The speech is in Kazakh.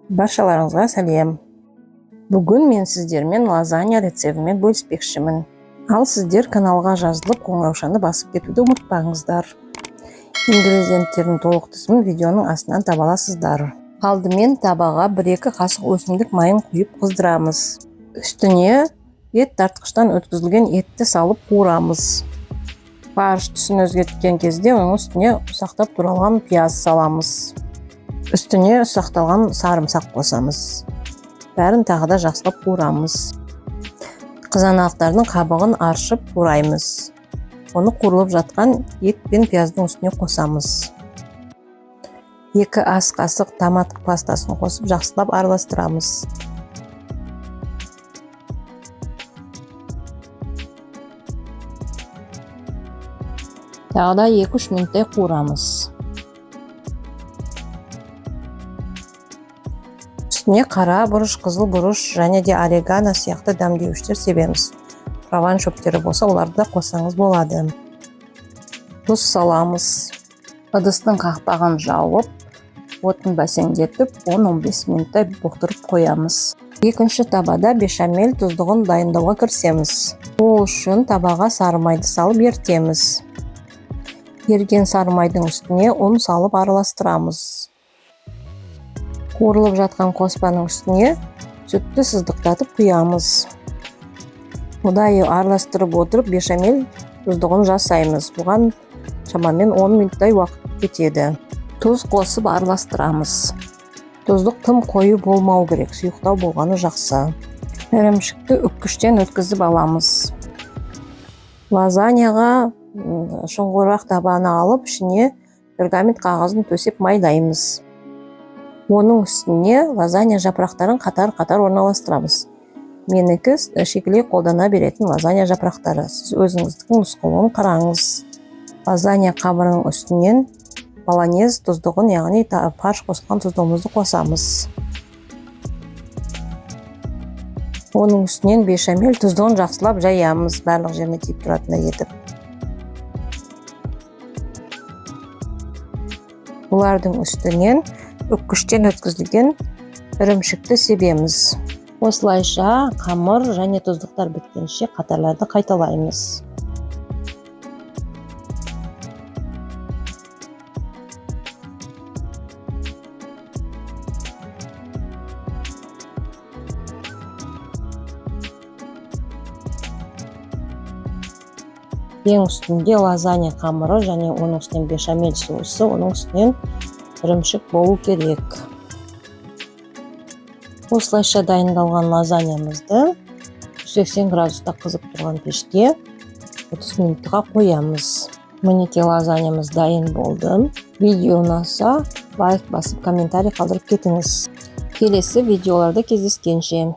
Баршаларыңызға сәлем! Бүгін мен сіздермен лазанья рецептімен бөліспекшімін. Ал сіздер каналға жазылып, қоңыраушаны басып кетуді ұмытпаңыздар. Ингредиенттердің толық тізімін видеоның астынан таба аласыздар. Алдымен табаға 1-2 қасық өсімдік майын құйып қыздырамыз. Үстіне ет тартқыштан өткізілген етті салып қуырамыз. Фарш түсін өзгерткен кезде оның үстіне ұсақтап туралған пияз саламыз. Үстіне ұсақталған сарымсақ қосамыз. Бәрін тағы да жақсылап қуырамыз. Қызанақтардың қабығын аршып тураймыз. Оны қуырылып жатқан ет пен пияздың үстіне қосамыз. 2 ас қасық томат пастасын қосып жақсылап араластырамыз. Тағы да 2-3 минуттай қуырамыз. Үстіне қара бұрыш, қызыл бұрыш және де орегано сияқты дәмдеуіштер себеміз. Прован шөптері болса, оларды да қоссаңыз болады. Тұз саламыз. Ыдыстың қақпағын жауып, отын бәсеңдетіп, 10-15 минуттай бұқтырып қоямыз. Екінші табада бешамель тұздығын дайындауға кірісеміз. Ол үшін табаға сары майды салып ерітеміз. Еріген сары майдың үстіне ұн салып араластырамыз. Қуырылып жатқан қоспаның үстіне сүтті сыздықтатып құямыз. Ұдайы араластырып отырып бешамель тұздығын жасаймыз. Бұған шамамен 10 минуттай уақыт кетеді. Тұз қосып араластырамыз. Тұздық тым қою болмау керек, сұйықтау болғаны жақсы. Ірімшікті үккіштен өткізіп аламыз. Лазаньяға шұңғырақ табаны алып, ішіне пергамент қағазын төсеп майлаймыз. Оның үстіне лазанья жапырақтарын қатар-қатар орналастырамыз. Менікі шикілей қолдана беретін лазанья жапырақтары. Сіз өзіңіздің нұсқауын қараңыз. Лазанья қамырының үстінен болонез тұздығын, яғни фарш қосылған тұздығымызды қосамыз. Оның үстінен бешамель тұздығын жақсылап жаямыз, барлық жеріне тиіп тұратындай етіп. Бұлардың үстінен үккіштен өткізілген ірімшікті себеміз. Осылайша қамыр және тұздықтар біткенше қатарларды қайталаймыз. Ең үстінде лазанья қамыры және оның үстінен бешамель соусы, оның үстінен ірімшік болу керек. Осылайша дайындалған лазаньямызды 180 градуста қызып тұрған пешке 30 минутқа қоямыз. Мінекей, лазаньямыз дайын болды. Видео ұнаса, лайк басып, комментарий қалдырып кетіңіз. Келесі видеоларда кездескенше.